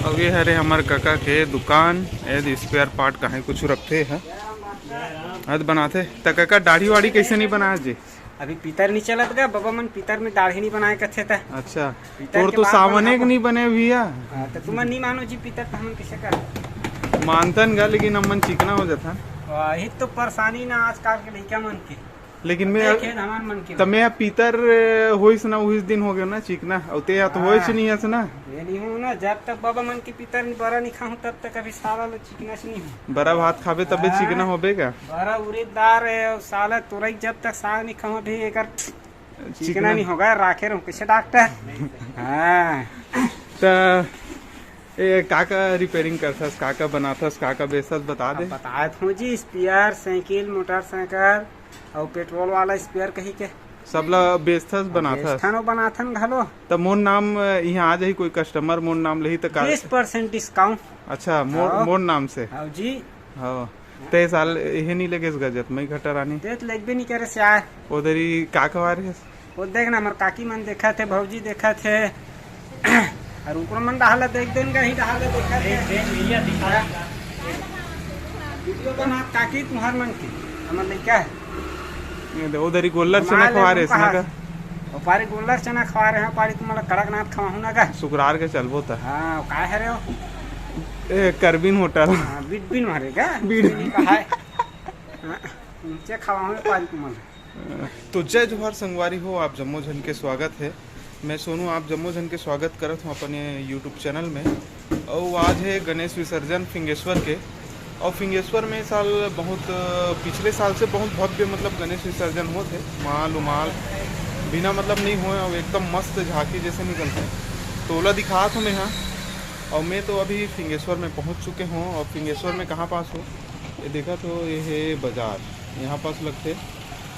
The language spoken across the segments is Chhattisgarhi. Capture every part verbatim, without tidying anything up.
अब ये हरे हमर कका के दुकान, एद स्पेयर पार्ट काहे कुछ रखथे ह, अद बनाथे। त कका, दाढ़ी वाड़ी कैसे नहीं बनाए जी? अभी पितर नहीं चलत गा, बाबा मन पितर में दाढ़ी नहीं बनाए कथे त। अच्छा, पितर तोर के तो बाल सावने बनाबो। के नहीं बने भैया। हाँ, तो तुमन नहीं मानो जी पितर, तो हमन कैसे कर? मानतन गा, लेकिन हमन चिकना हो जाथन। वही तो परेशानी ना आजकल के लइका मन के। लेकिन मैं देखे हमार मन के। त मैं पितर होइस ना, उहिस दिन हो गयो ना चिकना, अउ ते या तो होइस हाँ। नहीं हस ना। ये नहीं हो ना, जब तक बाबा मन के पितर नहीं, बरा नहीं खाऊं, तब तक अभी साला लो चिकना से नहीं हो। बरा भात खाबे तबे हाँ। चिकना होबे का? बरा उरीद दार है, अउ साला तोरई जब तक साग नहीं खाऊं, अभी एकर चिकना चिकना नहीं होगा, राखे रहूं कैसे डॉक्टर? हाँ। त ए, का का रिपेयरिंग करथस, का का बनाथस, का का बेचथस, बता दे। अब बताए तो हूँ जी, स्पेयर, साइकिल, मोटरसाइकिल अउ पेट्रोल वाला स्पेयर कही के। सबला बेचथस, बनाथस? बेचथन अउ बनाथन घलो। त मोर नाम, अ, इहाँ आ जाही कोई कस्टमर, मोर नाम लेही त का? बीस परसेंट डिस्काउंट। अच्छा, मोर, हाँ। मोर नाम से? हाँ जी। हाँ। ते साल इहे नहीं लेगेस गजत, मई घटा रानी। ते तो लेगबे नहीं करे से यार। उधरी का खवा रहे? वो देख ना, हमर काकी मन देखत हे, भौजी देखत हे, और ऊपर मन डहाल देख देन, कहीं डहाल देखत हे। देख, देख, भैया, दिखा। वीडियो बना काकी तुम्हार मन की, हमर लइका है। ये दे, उधरी गोल्लर चना हमारे खवा रहे कहा, इसने का? वो पारी गोल्लर चना खवा रहे हैं, पारी तुम्हारा कड़कनाथ खवाहूँ ना का? शुक्रवार के चलबो त। हाँ, का है रे वो? ए, करबिन होटल। हाँ, बिटबिन मारे का? बिट- बिटबिन का है। हाँ, नीचे खवाहूँ पारी तुम्हारा। तो जय जोहार संगवारी हो, आप जम्मो झन के स्वागत है। मैं सोनू आप जम्मो झन के स्वागत करत हूँ अपन ये YouTube चैनल में। और आज है गणेश विसर्जन फिंगेश्वर के। और फिंगेश्वर में साल बहुत, पिछले साल से बहुत भव्य, मतलब, गणेश विसर्जन होत है। माल उमाल बिना, मतलब, नहीं होए और एकदम मस्त झांकी जैसे निकलते हैं। तो ओला दिखात हूँ मैं यहाँ। और मैं तो अभी फिंगेश्वर में पहुँच चुके हूँ। और फिंगेश्वर में कहाँ पास हो, ये देखा तो ये है बाजार, यहाँ पास लगते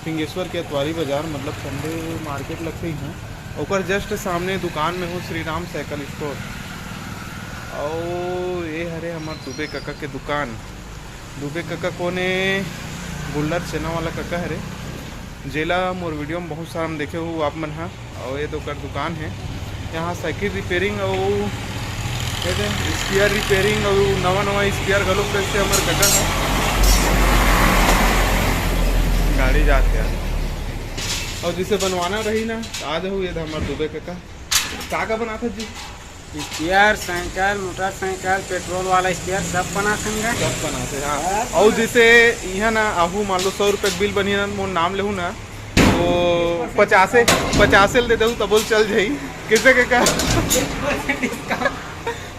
फिंगेश्वर के अतवारी बाजार, मतलब संडे मार्केट लगते ही हैं। ओकर जस्ट सामने दुकान में हो श्री राम साइकिल स्टोर। और ये हरे हमार दुबे कका के दुकान। दुबे कका कोने? गोल्लर चना वाला कका हरे, जेला मोर वीडियो में बहुत सारा हम देखे हो आप मन हा। और ये तो ओकर दुकान है, यहाँ साइकिल रिपेयरिंग और ये दे, स्पेयर रिपेयरिंग और नवा नवा स्पेयर घलो करते हमर कका है। गाड़ी जात यार। और जिसे बनवाना रही ना, तो आ जाओ, ये था हमार दुबे कका। का का बनाता जी? स्पेयर, साइकिल, मोटरसाइकिल, पेट्रोल वाला स्पेयर सब बनाथन गा। सब बनाते, हाँ। हाँ, और जैसे यहाँ ना आहू, मान लो, सौ रुपये के बिल बनी ना, मोर नाम लेहू ना, तो पचासे, पचासे ले दे दहू, तबो ले चल जाई। कैसे के का?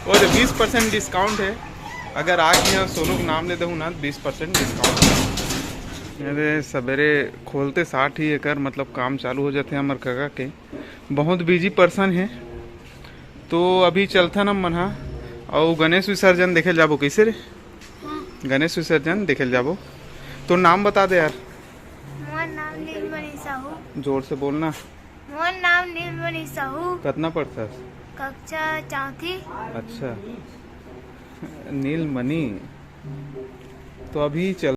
वो तो बीस परसेंट डिस्काउंट है। अगर आके यहाँ सोनू के नाम ले दहू ना, बीस परसेंट डिस्काउंट। अरे, सवेरे खोलते साथ ही एकर, मतलब, काम चालू हो जाते हैं हमर कका के। बहुत बिजी पर्सन है। तो अभी चलथन हम मन हा, अउ गणेश विसर्जन देखे ल जाबो। कैसे रे? हाँ। गणेश विसर्जन देखे ल जाबो। तो नाम बता दे यार। मोर नाम नीलमणि साहू। जोर से बोलना। मोर नाम नीलमणि साहू। कतना पढ़थस? कक्षा चौथी। अच्छा, नीलमणि। तो अभी चल